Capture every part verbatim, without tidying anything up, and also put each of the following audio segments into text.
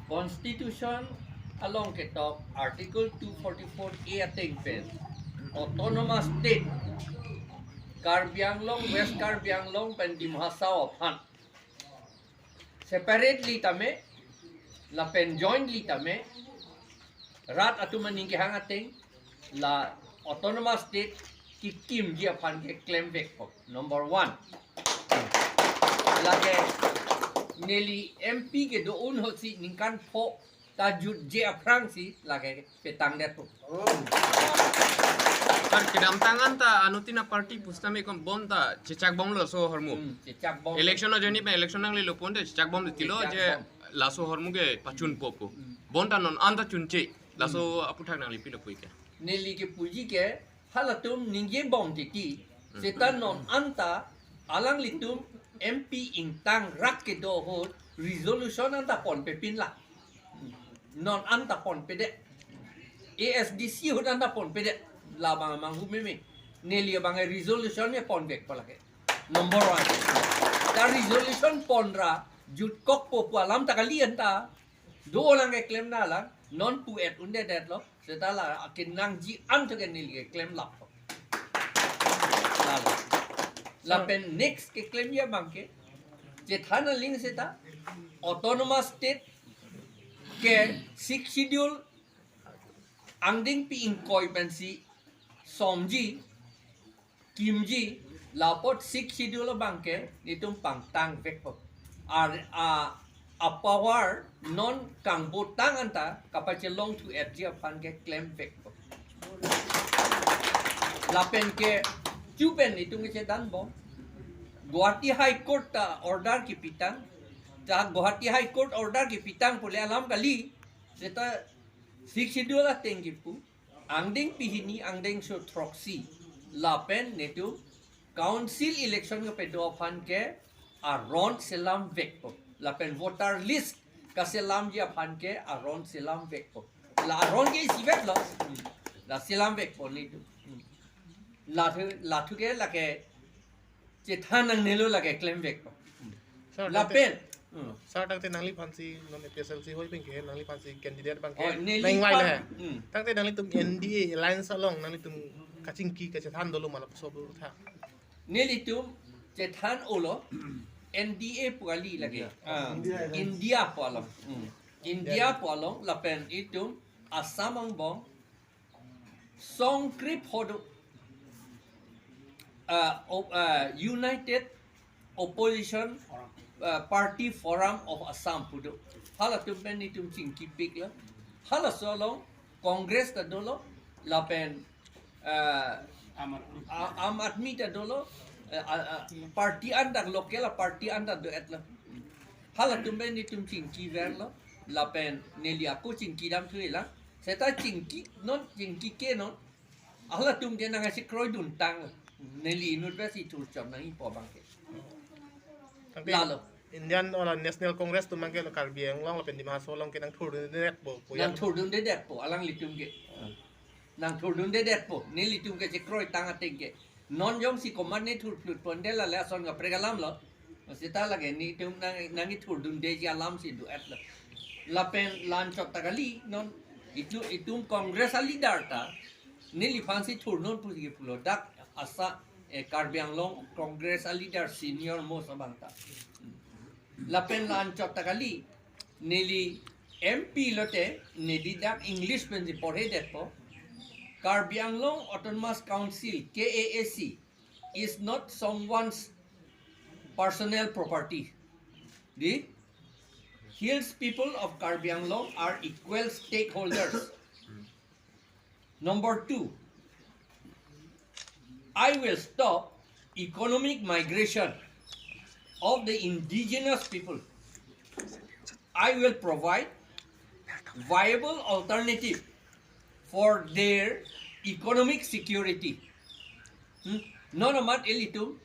Constitution along ketok Article two forty-four A ateng pen Autonomous State Karbi Anglong, West Karbi Anglong pen Dima Hasao aphan separately tame lapen jointly tame rat atum aning kehang ateng la Autonomous State kekimji aphan ke klemvekpo. Number one. Lake neli M P kedo-un ahutsi ningkan pho ta jutje aphrangsi lake petangdetpo. Sir, kedamtang anta anuttin aparty pusitame kom bonta chechakbomlo laso ahormu. Hmm, chechakbom. Election ajoine pen election nanglelo ponte chechakbomtilo je Chechakbom. Laso ahormu ke pachunpo pu. Hmm. Bonta non anta chunche. Laso aputhak nangli pilo puike. Neli kepuji ke halatum ningjebom titi. Hmm. Seta non anta alanglitum M P ingtangrak kedo ahut resolution anta ponpepinlang. Non anta ponpedet. A S D C ahut anta ponpedet. Labang amanghu meme. Neli abang resolution ne ponvekpo lake. Number one. Ta resolution ponra jutkokpo pu alam ta kali anta. Dolang keklem nanglang. Non pu-et undedetlo. Seta la akenangji anto ke neli keklem lappo. Lalo. Lapen next keklemji abang ke. Chethan aling seta. Autonomous State ke Sixth Schedule angdengpi ingkoi pensi somji, kimji, lapot Sixth Schedule abang ke netum pangtangvekpo. Ar a, a power non kangbotang anta kapachelongthu-etji aphan ke klemvekpo. Lapen ke chupen netum kechedanbom. Guwahati High Court ta order kepitang. Ta Guwahati High Court order kepitang pule alam kali. Seta Sixth Schedule ateng kipu. Angdengpi hini angdengso throksi. Lapen netum council election kepedo aphan ke aron selamvekpo. Lapen voter list kaselamji aphan ke aron selamvekpo. La aron ke isiveklo. Hmm. La selamvekpo netum. Hmm. Lathu, lathu ke lake chethan nangnelo lake klemvekpo. Sir, Lapen. Hmm. Sir, tangte nangliphansi non A P H L C hoi pen ke nangliphansi candidate abang ke Oh, neli nang-invite pan. He. Hmm. Tangte nanglitum N D A alliance along nanglitum kachingki kachethan dolo ma lapuson pu tha. Nelitum chethan-olo N D A pu kali lake. India. Ah, India. India pu along. Hmm. India India. Pu along lapen itum Assam angbong songkrip hodo. Ah, o-, ah, United Opposition, ah, Party Forum of Assam pudo. Halatum pen netum chingkipiklo. Halaso along Congress ta dolo lapen ah, Aam Aadmi. A-, Aam Aadmi ta dolo, eh, a, a, party anta local a party anta do-etlo. Halatum pen netum chingkiverlo, lapen neli ako chingkidamthulang. Seta chingki non, chingkike non. Halatum ke nangchekroi duntang. Neli inut besi thurchom nangjipo abang ke. Tapi Lalo. Indian ola National Congress atum abang ke lo Karbi Anglong lapen Dima Hasao along ke nangthurdundedetpo, pu ya. Nangthurdundedetpo, alanglitum ke. Nangthurdundedetpo, nelitum kachekroitang ateng ke. Non jongsi komat ne thurphlut ponte la le ason kaprek alamlo. Seta lake netum nang, nangthurdundeji alamsi do-etlo. Lapen la-anchot ta kali non itu, itum Congress a leader ta. Neliphansi thurnon pusi pulo dak asa, eh, Karbi Anglong Congress a leader senior most abang ta. Lapen la-anchot ta kali, neli M P lote, neli dak English pensi porhedetpo. Karbi Anglong Autonomous Council, K A A C, is not someone's personal property. The hills people of Karbi Anglong are equal stakeholders. Number two, I will stop economic migration of the indigenous people. I will provide viable alternative for their economic security. Hmm? Non amat ilitum,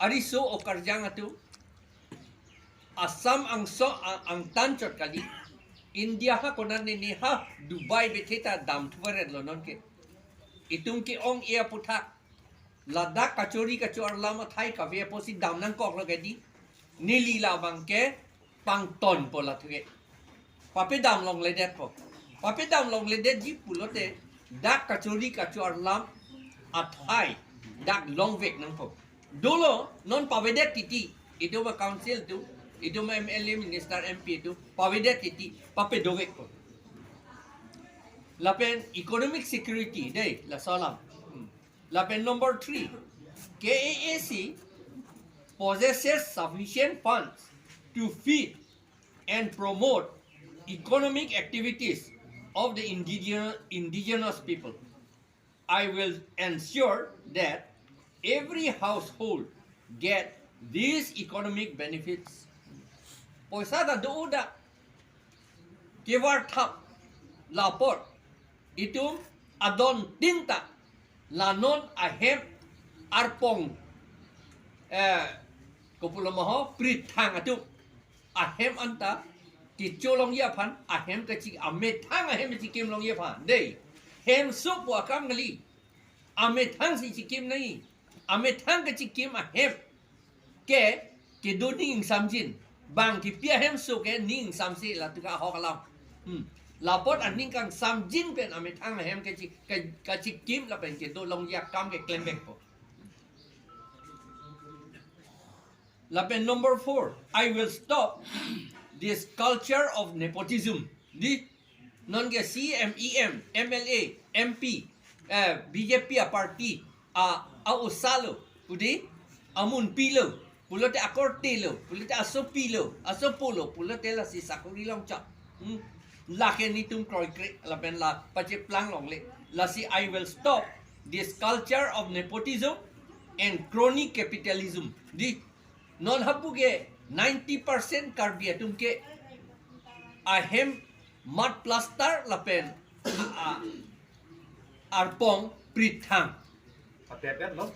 ariso o karjang atum, Assam angso a-, angtan chot kali. India ha konat ne ne ha Dubai bethe ta damthuvaretlo non ke. Itum ke-ong-e aputhak. Ladak kachori kachor lam athai kave apotsi dam nangkoklo ke di. Neli labang ke pangtonpo lathu ke. Papedam longledetpo. Papedam longledetji pulote dak kachori kacho arlam athai dak longvek nangpo. Dolo non pavedet titi, itum a council atum, itum a M L A, minister, M P atum pavedet titi, papedovekpo. Lapen economic security dei, laso alam. Hmm. Lapen number three, K A A C possesses sufficient funds to feed and promote economic activities of the indigenous, indigenous people. I will ensure that every household get these economic benefits. Poisa ta do-o dak, kevar thap, lapot itum adon tinta la non ahem arpong, eh, kopulo ma ho, prithang atum ahem anta kecho longji aphan, ahem kachi, amethang ahem kachikim longji aphan dei. Hemso pu akam kali, amethang si chikim nangji. Amethang kachikim ahem ke, kedo ning ingsamjin. Bang kipi ahemso ke ning ingsamse, latum ke ahok alam. Hmm. Lapot aning kangsamjin pen amethang ahem kachi, ka-, kachikim lapen kedo longji akam ke klembekpo. Lapen number four, I will stop this culture of nepotism. Dei, non ke C M, E M, M L A, M P, eh, B J P a party, a, a-osa lo, pu dei, amunpi lo, pulote akorte lo, pulote asopi lo, asopo lo, pulote lasi sakori longchot. Hmm. Lake netum kroikre, lapen la pacheplang longle. Lasi I will stop this culture of nepotism and crony capitalism. Dei, non hapu ke ninety percent Karbi atum ke ahem mud plaster lapen a, arpong prithang. Atep et lo,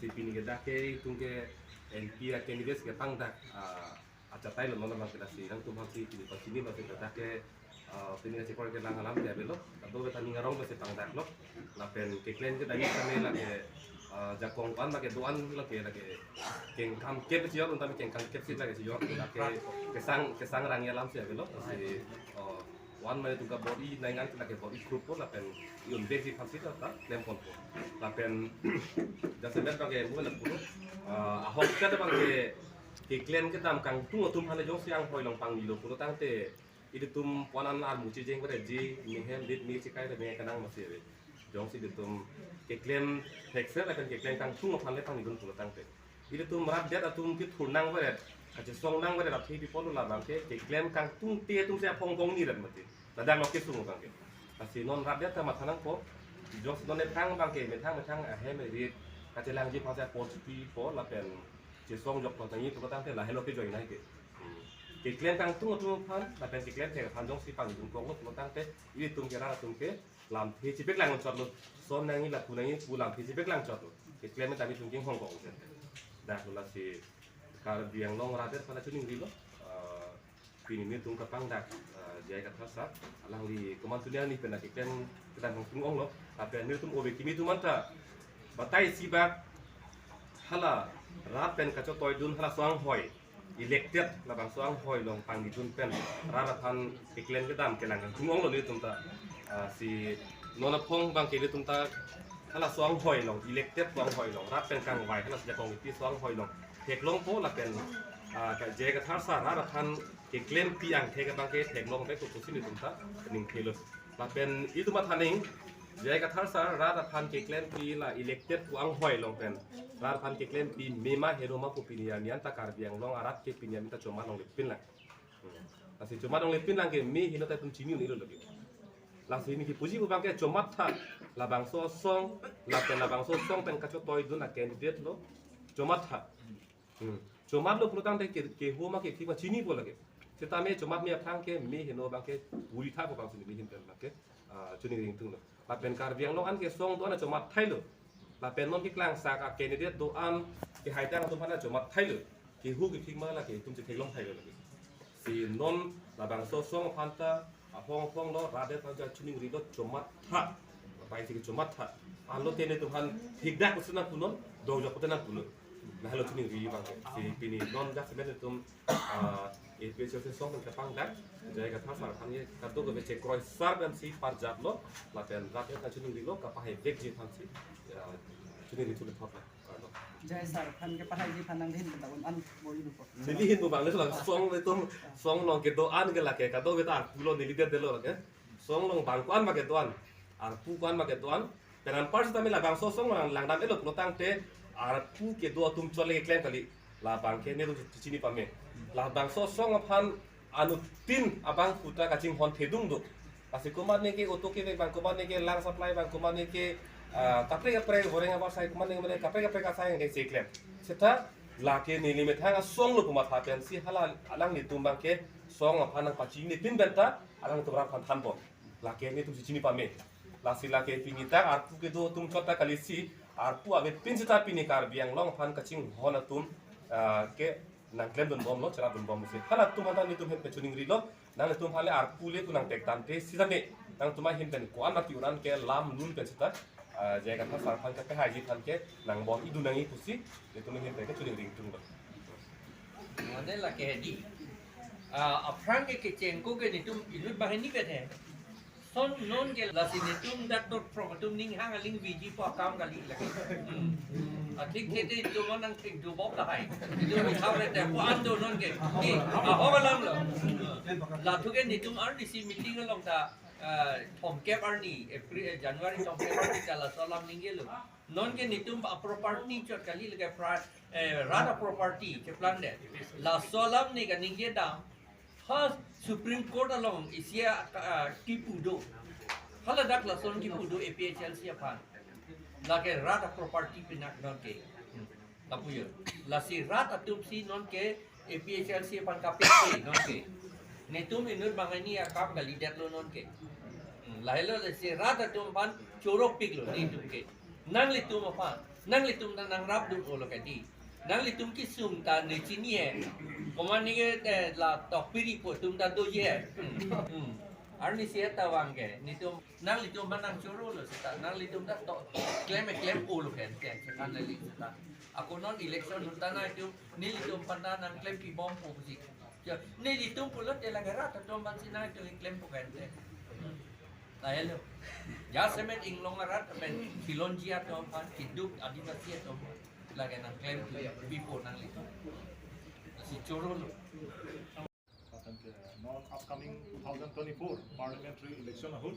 si pini ke dak ke itum ke M P a candidates ke pangdak, ah, achatai lo non abang ke lasi nangtum aphan si pini pachini lo si dak ke, ah, pini kachekor kelang alam ke avelo, kado ke ta ning arong si pangdak lo, lapen keklem ke dai kami lake, ah, jakong an lake do-an lake, lake kengkam kep si jor, untam kengkam kep si lake si jor, lake kesang, kesang rang alam si avelo, si, oh, one mane itum kabor-i nangji an lake bor-i group po lapen i-un bek si phansi ta, ta klem ponpo. Lapen jasemet abang ke mo lapu, ah, ahok kat abang ke keklem kedam kangtung atum aphan jongsi anghoi along pangni lo pulo tangte, ilitum ponan armu chijeng pada ji, mihem dit mi chikai te me kanang masi ave. Jongsi ilitum keklem thekser lapen keklem kangtung aphan le pangnidun pulo tangte, ilitum rat det atum kethur nang varet, kachesong nang varet athe pi pulo labang ke keklem kangtungte atum si aphong pongni rat mati. Ladak lo kesung abang ke. Lasi non rat det ta matha nangpo. Jongsi non methang abang ke, methang methang ahem arit kachelangji aphan si apor chipipo lapen chesong joklo tangji pulo tangte lahelo kejoi nai ke. Hmm. Keklem kangtung atum aphan lapen keklem thek aphan jongsi pangnidun konglo pulo tangte, ilitum ke rat atum ke lamthe chipeklang chotlo. Son nangji, lapu nangji pu lamthe chipeklang chotlo. Keklem tame itum ke hong kong jen. Dak lo lasi Karbi Anglong rat det aphan chiningrilo. Ah, pini netum kapangdak, ah, J I Kathar sir, alangli komantu ni ani pen keklem kedam kangtung onglo. Lapen netum ove kimi atum anta batai isi bak hala rat pen kachotoidun hala so-anghoi, elected labangso anghoi along pangnidun pen rat aphan keklem kedam kelang kangtung onglo netum ta. Ah, si non aphong abang ke netum ta hala so-anghoi along, elected so-anghoi along, rat pen kangvai hala si jakong kipi so-anghoi along theklongpo lapen, ah, ka J I Kathar sir rat aphan keklempi angthek abang ke theklongvek pu pusi netum ta ningthelo. Lapen itum mathaning, J I Kathar sir rat aphan keklempi la elected pu anghoi along pen rat aphan keklempi mema heno ma pu pini arni anta Karbi Anglong arat ke pini arni anta chomat longlepin lang. Hmm. Lasi chomat longlepin lang ke me heno ta itum chini un-elo lagi. Lasi neli kipuji pu abang ke chomat tha labangso asong, lapen labangso asong pen kachotoidun a candidate lo, chomat tha. Hmm. Chomat lo pulo tangte ke, keho ma kekhik ma chinipo lagi. Setame chomat me aphrang ke me heno abang ke buri tha pu abang si neli ahin pen abang ke, ah, choningri ingtunglo. Lapen Karbi Anglong an ke asong do-an chomat thailo. Lapen non keklangsak a candidate do-an kehai tang atum aphan chomat thailo. Keho kekhik ma lake itum chetheklong thailo lake. Si non labangso asong aphan ta ahong ahong lo, rat det aphan ta chiningrilo, chomat tha. Pai si ke chomat tha. Alo te netum aphan thikdak pusi nangpunon, dong jok pute nangpunon. Lahelo chiningri abang ke. Si pini non jasemet netum, ah, APHLC asong pen kepangdak, J I Kathar sar aphan ke kadokave chekroi sar pensi parjaplo, lapen rat aphan chiningrilo, kapahai vekji aphansi, ya, chiningri thulethot lo. J I sar aphan kepahaiji aphan nanghin pen ta un-an bor-ipo. Neli hin pu bang le la song le tum, song along kedo-an ke lake, kadokave ta pulo neli det detlo lake. Song along bang ko-an ma kedo-an, arpu ko-an ma kedo-an. Pen anpar sitame labangso asong lang langdam-etlo pulotangte arpu kedo atum chot le keklem kali. Labang ke netum chini pame. Labangso asong aphan anuttin abang puta kachinghon thedung do. Lasi komatne ke auto kevek abang, komatne ke lang supply abang, komatne ke, ah, kaprek kaprek goreng abar sai, komatne ke kaprek kaprek asai ke cheklem. Seta lake neli methang asong lo pu matha pensi hala alanglitum abang ke song aphan nangpachinine pin pen ta alanglitum rat aphan thanpo. Lake netum si chini pame. Lasi lake pini ta arpu kedo atum chot ta kalisi, arpu avepin seta pini Karbi Anglong aphan kachinghon atum, ah, ke nangklemdunbomlo, cherapdunbomlo si. Halatum aphan ta netum ahin pen chiningrilo, nanglitum aphan le arpu le tu nangtek tangte sitame, nangtum ahin pen ko-an mati un-an ke lam lun pen seta, ah, J I Kathar sar aphan kepahaiji aphan ke nangbor-idun nangji pusi, netum ahin pen ke chiningri ingtunglo. Mane lake hedi. Ah, aphrang ke kecheng ako ke netum inut banghini pen he. Lason non ke lasi netum dak dot phrong atum ning hang aling biji pu akam kali lake. Hmm. Athik ke te itum nangthik dobom lahai. Itum ithau re te ko-an do non ke. Ni, ahok alam lo. Lathu ke netum arnisi meeting along ta, ah, thomkep arni, April, eh, January thomkep arni ta laso alam ningjelo. Non ke netum aproperty chot kali lake pra-, eh, rat aproperty cheplang det. Laso alam ne kaningje dam. Ha Supreme Court along isi a, ah, kipu do. Haladak lason kipu do APHLC aphan. Lake rat aproperty pinak non ke. Hmm. Lapu jo. Lasi rat atum si non ke APHLC aphan kapekpe non ke. Netum inut banghini akam kalidetlo non ke. Hmm, lahelo lasi rat atum aphan choro piklo netum ke. Nanglitum aphan, nanglitum ta nangrapdun-olo kedi. Nanglitum kesung ta ne chini he. Komatne ke, eh, la tokpiri pu atum ta doji he. Hmm, hmm. Arnisi ta vang ke, netum, nanglitum aphan nangchorolo seta, nanglitum ta to klem klem-olo ke, ke, sekan lali seta. Ako non election ahut ta nangtum, nelitum aphan ta nangklempibompo pusi. Ja, nelitum pulote lake rat atum aphansi nangtum klempo ke ante. Lahelo. Jasemet inglong arat pen Khilonjia atum aphan, kiduk Adivasi atum aphan lake nangklempipo nanglitum. Si chorolo. Lapen ke non upcoming two thousand twenty-four parliamentary election ahut,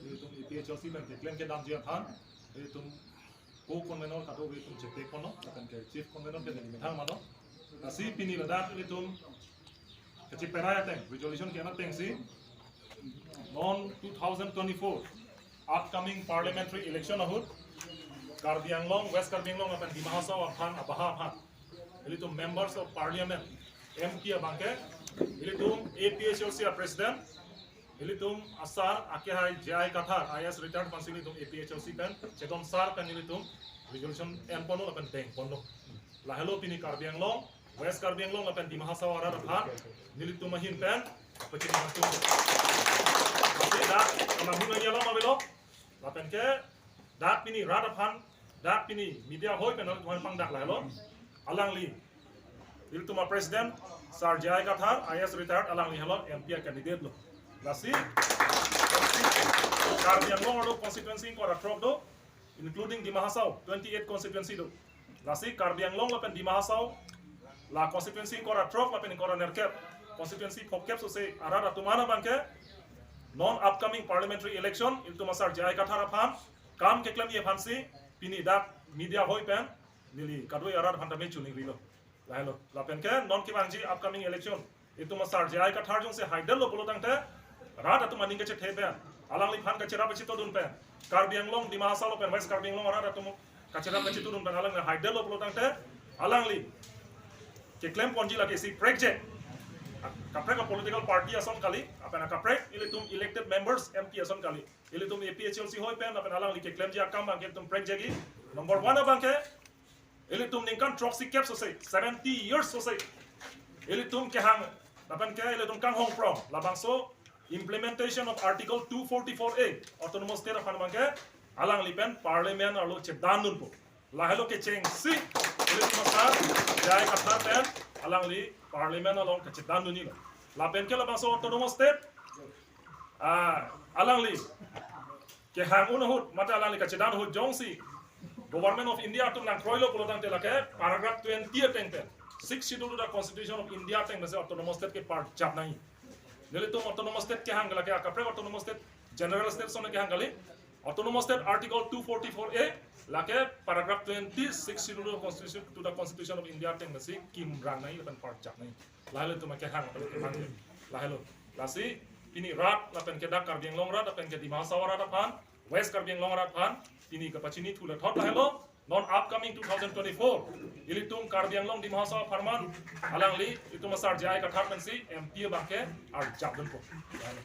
ilitum APHLC pen keklem kedamji aphan, ilitum co-convenor kadokave itum chepaponlo, lapen ke chief convenor ke neli methang mano. Lasi pini ladak ilitum kacheperai ateng, resolution ke-en atengsi, non two thousand twenty-four upcoming parliamentary election ahut, Karbi Anglong, West Karbi Anglong lapen Dima Hasao aphan, abaha aphan, ilitum members of parliament, MP abang ke, ilitum APHLC a president, ilitum asar akehai J I Kathar, IAS retired aphansi ilitum APHLC pen, chedon sar pen ilitum resolution enponlo lapen dengponlo. Lahelo pini Karbi Anglong, West Karbi Anglong lapen Dima Hasao arat aphan, nelitum ahin pen, pachini hantu. Tapi dak, kamanghun lagi alam avelo, lapen ke, dak pini rat aphan, dak pini media hoi pen nelitum aphan pangdak lahelo. Alangli, ilitum a president, Sir J I Kathar, IAS retired, alangli helo MP a candidate lo. Lasi, Karbi Anglong arlo constituency ingkoi ra throk do, including Dima Hasao, twenty-eight constituency do. Lasi Karbi Anglong lapen Dima Hasao, la constituency ingkoi ra throk lapen ingkoi ra nerkep, constituency phokep sose arat atum an abang ke, non upcoming parliamentary election, ilitum asar J I Kathar aphan, kam keklemji aphansi, pini dak media hoi pen, neli kadokave arat aphan tame chiningrilo. Lahelo, lapen ke non kevangji upcoming election, itum asar J I Kathar jongsi haidetlo pulotangte, rat atum aning kachethe pen, alangliphan kacherap kachetodun pen, Karbi Anglong, Dima Hasao lapen West Karbi Anglong arat atum kacherap kachetodun pen, alangli haidetlo pulotangte, alangli keklemponji lake isi prekjak. Kaprek a political party ason kali, lapen kaprek ilitum elected members, MP ason kali. Ilitum APHLC hoi pen, lapen alangli keklemji akam abang ke ilitum prekjakji. Number one abang ke, ilitum ningkan throksi kep sose, seventy years sose, ilitum kehang, lapen ke ilitum kanghong prong, labangso implementation of Article two forty-four A, Autonomous State aphan abang ke, alangli pen Parliament arlo chedandunpo. Lahelo kechengsi, ilitum asar J I Kathar pen, alangli Parliament along kachedandun-ilo. Lapen ke labangso autonomous state, ah, alangli kehang un ahut, mate alangli kachedan ahut jongsi Government of India atum nangkroilo pulo tangte lake paragraph twenty ateng pen, Sixth Schedule to the Constitution of India ateng pensi autonomous state ke parjap nangji. Nelitum autonomous state kehang ke lake akaprek autonomous state, general state ason kehang kali. Autonomous state article two forty-four A, lake paragraph twenty, Sixth Schedule to the Constitution, to the Constitution of India ateng pensi kimrang nangji lapen parjap nangji. Lahelo itum akehang lapen kehang. Lahelo. Lasi pini rat lapen ke dak Karbi Anglong rat lapen ke Dima Hasao rat aphan, West Karbi Anglong rat aphan, pini kapachini thu lathot lahelo. Non upcoming two thousand twenty-four, ilitum Karbi Anglong Dima Hasao apharman, alangli itum asar J I Kathar pensi M P abang ke arjapdunpo. Lahelo.